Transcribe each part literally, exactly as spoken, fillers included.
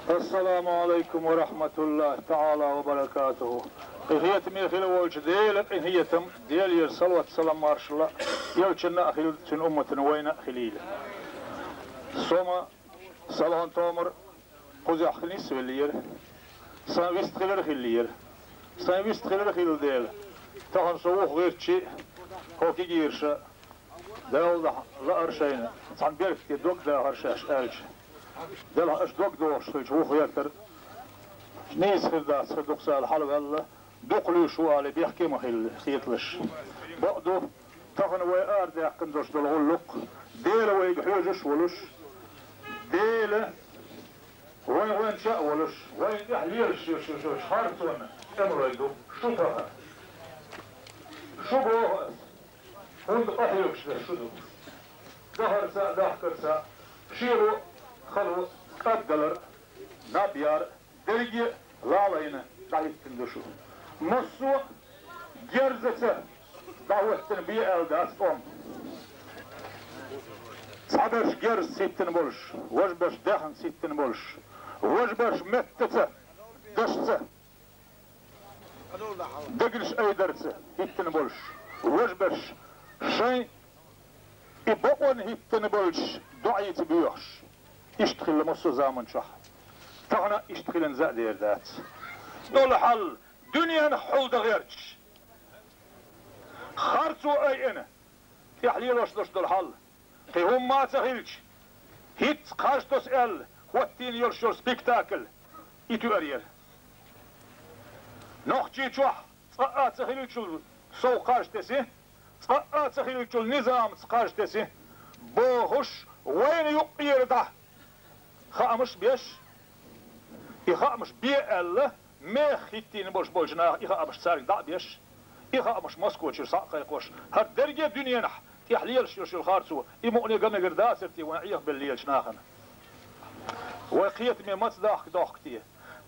Ассаламу Ӏалайкум ва рахьматуллахӀи таӀала ва баракатухӀу. Къинхетаме хила волчу Делан къинхетам, Делера салават салам маршалла а, элчанна а хилла, цуьнан умматана вайна а хилийла. Со-м, сан хӀун томар кхузахь нисвеллера, сан вистхилар хиллера. Сан вистхилар хилла дела, тахана со вуха гӀиртчи, хӀокху кегийрша, Дала лаар шайна, цхьана беркате дог дахар шаьш аьлча. Делахь аша дог дохуш хилча, вуха гӀертар нийса хир дац, хир ду-кх, ала хьалаваьлла, дукха луьйш ву алий, бехке ма хилла хеталаш. Бакъду, тахана вай арадаьккхина долуш долу гӀуллакх, Дела вайга хьоьжуш а волуш, Дела вайн гӀоьнча а волуш, вайна тӀехь лелаш йолуш йолчу харцонна тӀемалой ду шу тахана. Шу боху ас, хӀунда къахьоьгуш дерг шу ду. Дахарца а, дахкарца а, шело а, хало а, кӀаддалар а, наб яр а, дерриге а лалайна дӀахӀиттина ду шу. Массо а герзаца дӀахӀоьттина бен аьлла дац тӀом. Цхьаберш герзаца хӀиттина болуш, важберш даьхнаца хӀиттина болуш, важберш меттаца, дашца, дегнаш айдарца хӀиттина болуш, важберш шайн и бакъонна хӀиттина болчу доӀийца боьхуш. Иштта хилла массо а заман чохь. Тахана иштта хилан за а дер дац. Долу хьал дуьненах хьулдан гӀерташ, харцо айина, тӀехь лелош долуш долу хьал. Кхин хӀумма а ца хилча, хӀинцца кхаж тосу аьлла, хӀоттийна йолуш йолу спектакль и тоьар яра. Нохчийчохь цкъа а ца хиллачул сов кхаж теси, цкъа а ца хиллачул низамца кхаж теси, бохуш, вайна юккъера дӀа хаамаш беш, и хаамаш бе аьлла, мех хӀиттийна болуш болчу наха и хаамаш цаьрга дӀа а беш, и хаамаш Москвачуьра схьа а кхайкхош, хӀара дерриге а дуьненахь тӀехь лелаш йолуш йолу харцо, и мукъане ган мегар дацара те вайн Ӏехабелла лелачу нахана? Вай кхетаме маца дахка дохку те?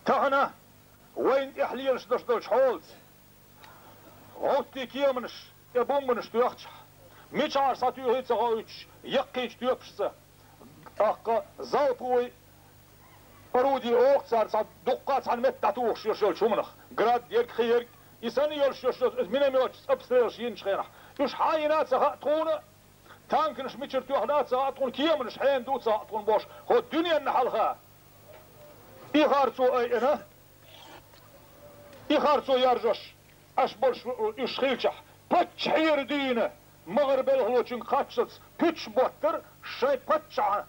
Тахана вайна тӀехь лелаш долуш долчу хьолаца, гӀовттий кеманаш тӀе бумбанаш тоьхчахь, мичахьара схьатуьйхий ца хоуьйтуш, яккхийчу тоьпашца, тӀаккха залповой орудие олу цара, цхьа дуккха а цхьана метта дӀатухуш йолуш йолчу хӀуманах, град ерг, кхин ерг, и санна йолуш йолуш йолчу, иза минометчуьнца обстрелаш йинчу хенахь, уьш хьан йина а ца хаьа тхуна, танканаш мичара тоьхна а ца хаьа тхуна, кеманаш хьенан ду а ца хаьа тхуна бохуш, хӀо дуьненна хьалха и харцо айина, и харцо яржош Ӏаш болуш уьш хилчахь, паччахьера дуьйна, магӀар белхалочуьнга кхаччалц пуьчаш боттар шайн паччахьан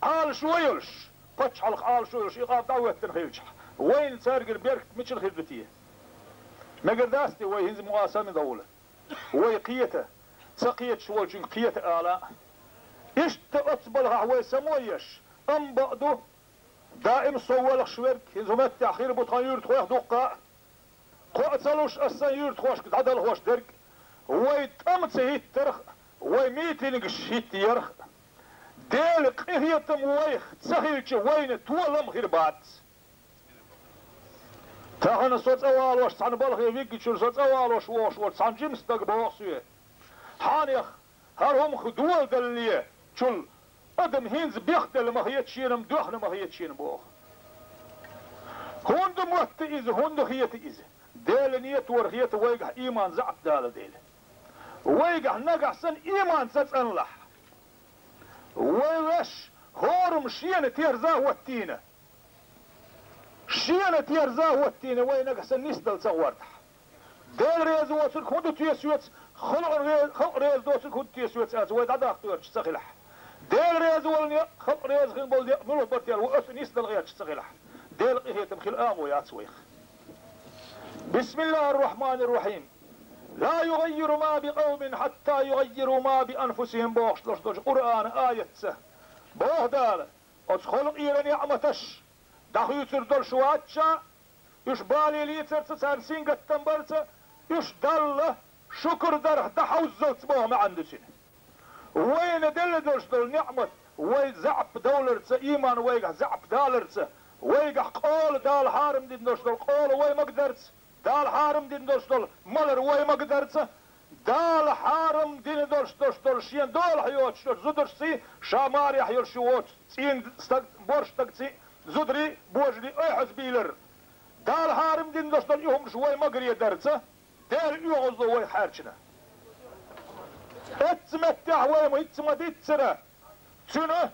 Ӏалашо йолуш, пачхьалкхан Ӏалашо йолуш и къам дӀахӀоьттина хилчахь, вайна цаьргара беркат мичара хир ду те? Мегар дац те вай хӀинца мукъа санна довла? Вай кхета, ца кхеташ волчуьнга кхета ала а. Иштта оццу балхахь вай само еш, амма бакъду, даим сов воьлхуш верг, хӀинца хӀун меттехь хир бу тхан юьртахойх дуккха а, кхоа ца луш ас сайн юьртахошка дӀадалхош дерг, вай тӀам ца хӀиттарх а, вай митингаш хӀиттаярх а, Делан къинхетам вайх ца хилча, вайна толам хир бац. Тахана со цӀа валош, цхьана балхе виггачуьра со цӀа валош вогӀуш волчу цхьана жима стага боху соьга: «Хьанех, хӀара хӀума доладаллечул адам хӀинца бехделла ма хета шена-м, доьхна ма хета шена», — боху. ХӀунда мотта иза, хӀунда хета иза? Делан нетора хета вайгахь ийман заьӀап далар дела. Вайгахь нагахь санна ийман ца цӀанлахь, вай ваьш хӀораммо шена терза а хӀоттийна, шена терза а хӀоттийна, вай нагахь санна нисдала ца гӀортахь, Дела реза воцург хӀунда те соьца, халкъ ре-, халкъ реза доцург хӀунда те соьца аьлла, вай дӀадаккха гӀерташ ца хилахь? Дела реза волу некъ, халкъ реза хин болу некъ муьлха бара те аьлла, вай оцу нисдала гӀерташ ца хилахь, Делан къинхетам хила агӀо яц вайх. Бисмиллахир-рахманир-рахим. «Ла югаййиру ма би къавмин хьатта югаййиру ма би анфусихим», — бохуш долуш долчу Къуръанан аятца боху Дала, оцу халкъера неӀматаш дӀахуьйцур долуш вац ша, уьш бале лийцарца, царна сингаттам барца, уьш Далла шукр дарх дӀахьовззалц боху маьӀна ду цуьнан. Вайна делла долуш долу неӀмат вай заьӀап довларца, ийман вайгахь заьӀап даларца, вайгахь къола Дала хьарам дина долуш долу къола вай магадарца, Дала хьарам дина долуш долу малар вай магадарца, Дала хьарам дина долуш долуш долу шен долахь йоцуш йолу зударшций, ша марехь йолуш ю воцу цӀийнан стаг, борш стагций, зударий, божарий ойхьаза бийлар. Дала хьарам дина долуш долу и хӀуманаш вай ма гарадарца, Дела оьгӀазло вай хьаьрчина. Эцца меттехь вай ма хӀинцца ма диццара. Цуьнан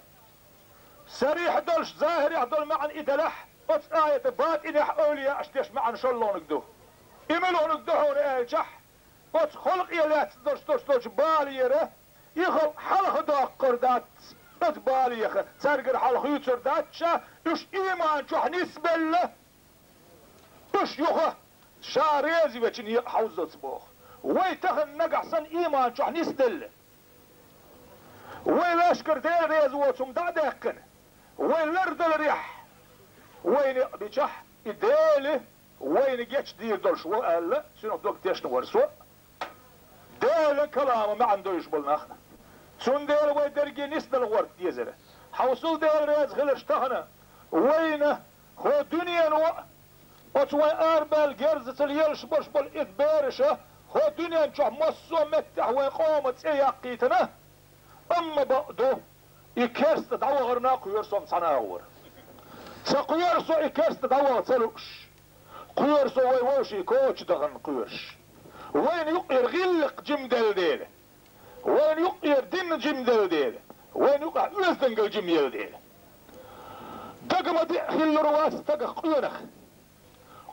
сарихь долуш, захӀирехь долу маьӀна и делахь, оцу аята батӀинехь эвлияаш деш маьӀна шолгӀаниг ду. И муьлханиг ду хьуна аьлчахь, оцу халкъе лаьцна долуш долуш долчу балера, и халкъ хьалха доккхур дац, оцу балеха, цаьргара хьалха хуьйцур дац ша, уьш ийман чохь нисбелла, уьш юха ша реза вечу некъа хьовзоц боху. Вай тахана нагахь санна ийман чохь нисделла. Вай лаьшкара Дела реза воцу хӀума дӀа а даьккхина, вай лардаларехь, вай некъ бичахь, и Дела вайна гечдийр долуш ву аьлла, цуьнах дог тешна вара со. Делан калама маьӀна довзуш болу нах. Цундела вай дерриге нисдала гӀорта дезара. Хьовсал Дела реза хиларш тахана, вайна хӀо дуьнено, оцу вайн арабаьлла герзаца лелаш болуш болу и бераша, хӀо дуьнен чохь массо а меттехь вайн къоман цӀе яккхийтина, амма бакъду, и керста дӀавахарна кхоьру со цхьана агӀора. Ца кхоьру со и керста дӀаваха ца лууш. Кхоьру со вай вовшийн коча дахана кхоьруш. Вайна юкъера гӀиллакх жима делла дела. Вайна юкъера дин жима делла дела, вайна юкъахь оьздангалла жима елла дела. Дага ма-деа хиллур вац стагах къонах.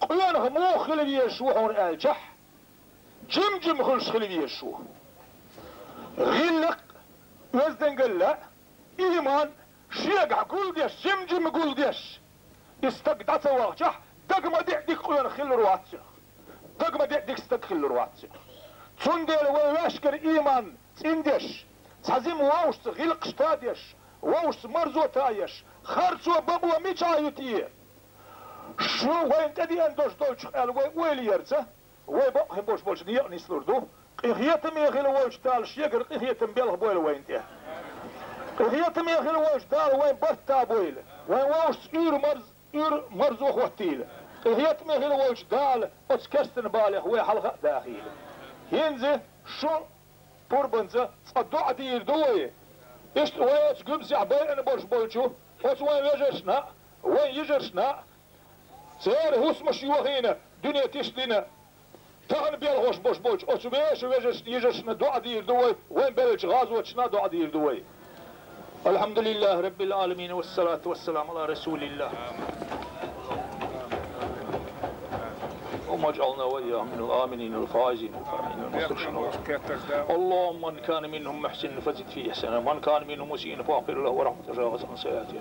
Къонах муха хила везаш ву хьуна аьлчахь, жим-жим хуьлуш хила везаш ву. ГӀиллакх, оьздангалла, ийман шегахь гулдеш, жим-жим гулдеш, и стаг дӀа ца вахчахь, дага ма-деа дика къонах хиллур вац цуьнах. Дага ма-деа дика стаг хиллур вац цуьнах. Цундела вай ваьшкара ийман цӀиндеш, цхьа жима вовшашца гӀиллакхаш тадеш, вовшашца марзо таеш, харцо, бакъо мичахь ю те? Шу вайна тӀедеана долуш долчух аьлла вай ойла ярца, вай бакъхьа болуш болчу некъа нислур ду. Къинхетаме хила волчу Дала шегара къинхетам белхабойла вайна тӀе. Къинхетаме хила волчу Дала вайн барт табойла. Вайн вовшашца уьйр-марз, уьйр-марзо хӀоттийла. Къинхетаме хила волчу Дала оцу керстанан балех вай хьалха а дахийла. ХӀинца шу пурбанца цкъа доӀа дийр ду вай. Иштта вай оцу гуьмсехь байина болуш болчу оцу вайн вежаршна а, вайн йижаршна а, церан хӀусамаш йохийна, дуьне тиша дина, тахана белхош болуш болчу оцу вешан вежаршна, йижаршна доӀа дийр ду вай, вайн беллачу гӀазоташна а доӀа дийр ду вай. الحمد لله رب العالمين، والصلاة والسلام على رسول الله. اللهم اجعلنا وإياهم من الآمنين الفائزين الفلاحين المستبشرين. اللهم من كان منهم محسنا فزد في إحسانه، ومن كان منهم مسيئا فاغفر له ورحمة تجاوز عن سيئاته.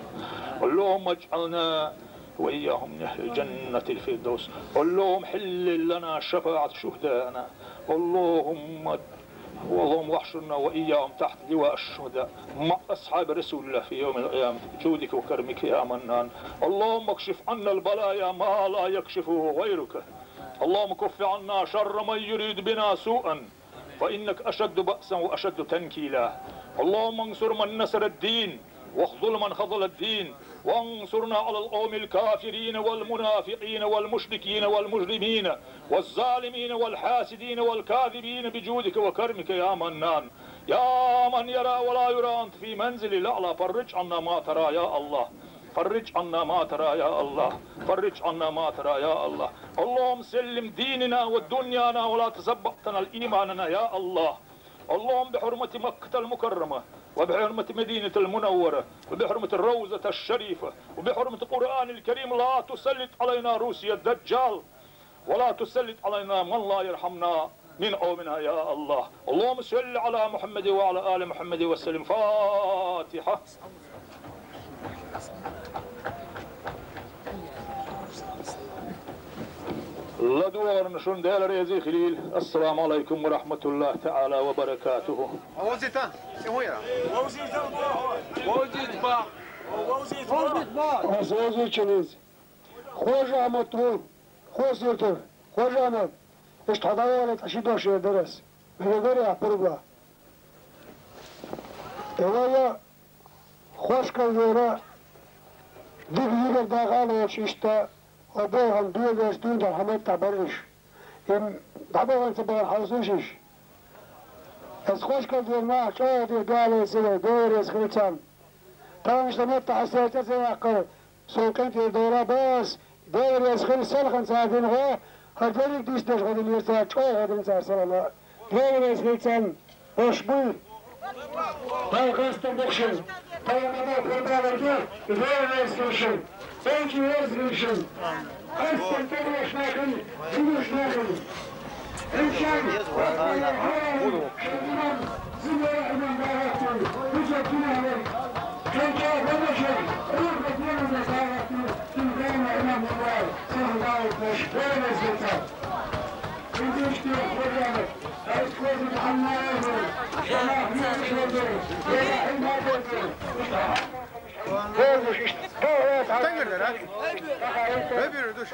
اللهم اجعلنا وإياهم من أهل جنة الفردوس. اللهم حلل لنا شفاعة شهدائنا. اللهم، اللهم واحشرنا وإياهم تحت لواء الشهداء مع أصحاب رسول الله في يوم القيامة بجودك وكرمك يا منان. اللهم اكشف عنا البلايا ما لا يكشفه غيرك. اللهم كف عنا شر من يريد بنا سوءا، فإنك أشد بأسا وأشد تنكيلا. اللهم انصر من نصر الدين، واخذل من خذل الدين، وانصرنا على القوم الكافرين والمنافقين والمشركين والمجرمين والظالمين والحاسدين والكاذبين بجودك وكرمك يا منان. يا من يرى ولا يرى أنت في منزل الأعلى، فرج عنا ما ترى يا الله. فرج عنا ما ترى يا الله. فرج عنا ما ترى يا الله. اللهم سلم ديننا ودنيانا ولا تسبقتنا الإيماننا يا الله. اللهم بحرمة مكة المكرمة، وبحرمة مدينة المنورة، وبحرمة الروضة الشريفة، وبحرمة القرآن الكريم، لا تسلط علينا روسيا الدجال، ولا تسلط علينا من لا يرحمنا من قومنا يا الله. اللهم صل على محمد وعلى آل محمد وسلم. فاتحة. ЛадогӀарна шуна Дела реза хилийла. Ассаламу Ӏалайкум ва рахматуллахӀи таӀала ва баракатухӀу. Ас вовзийчун иза. Хож Ахьмад ву, хоза юртара. Хож Ахьмад, иштта хьо дӀавахале цхьа ши дош эр дара ас. Мегар дарий ахь пурба? Э, вай Хошкал вера, дика йигар дагӀа а лоцуш иштта, хьо бохам доьгаш дуьйна хьан меттахь барриш. Им дӀабахана ца бахана хьовсуш иш. Ас хошкал дер нах чӀоагӀа де бялай сивай, Дела реза хилва царна. Таханаш дан меттахь ас церан цӀе ца яккхал, суна къинтӀера дола бац, Дела реза хилва селхана цара дина гӀо, хӀара дерриг дийцдеш гӀо динера цара, чӀоагӀа гӀо дина цара селхана. Дела реза хилва царна, уьш буй. Дай хастам бу шуна. Дай ма дай курбанарге, и Дела реза хилва шуна. Эйчи везгашин, астан тӀехьашнахин, зугашнахин. Инсан, шайтан, зугара иман дагӀаттун, хӀуьжа динахьлар. Кенча бадашар, рухӀа динахьлар дагӀаттун, динахьлар иман дагӀаттун, сахьа дагӀаттун, вера зета. Индиш дин Къуръан, айт хозу Мухьаммад, шамах мишвазу, вера иман дагӀаттун, Тангар дара? Вебер душ.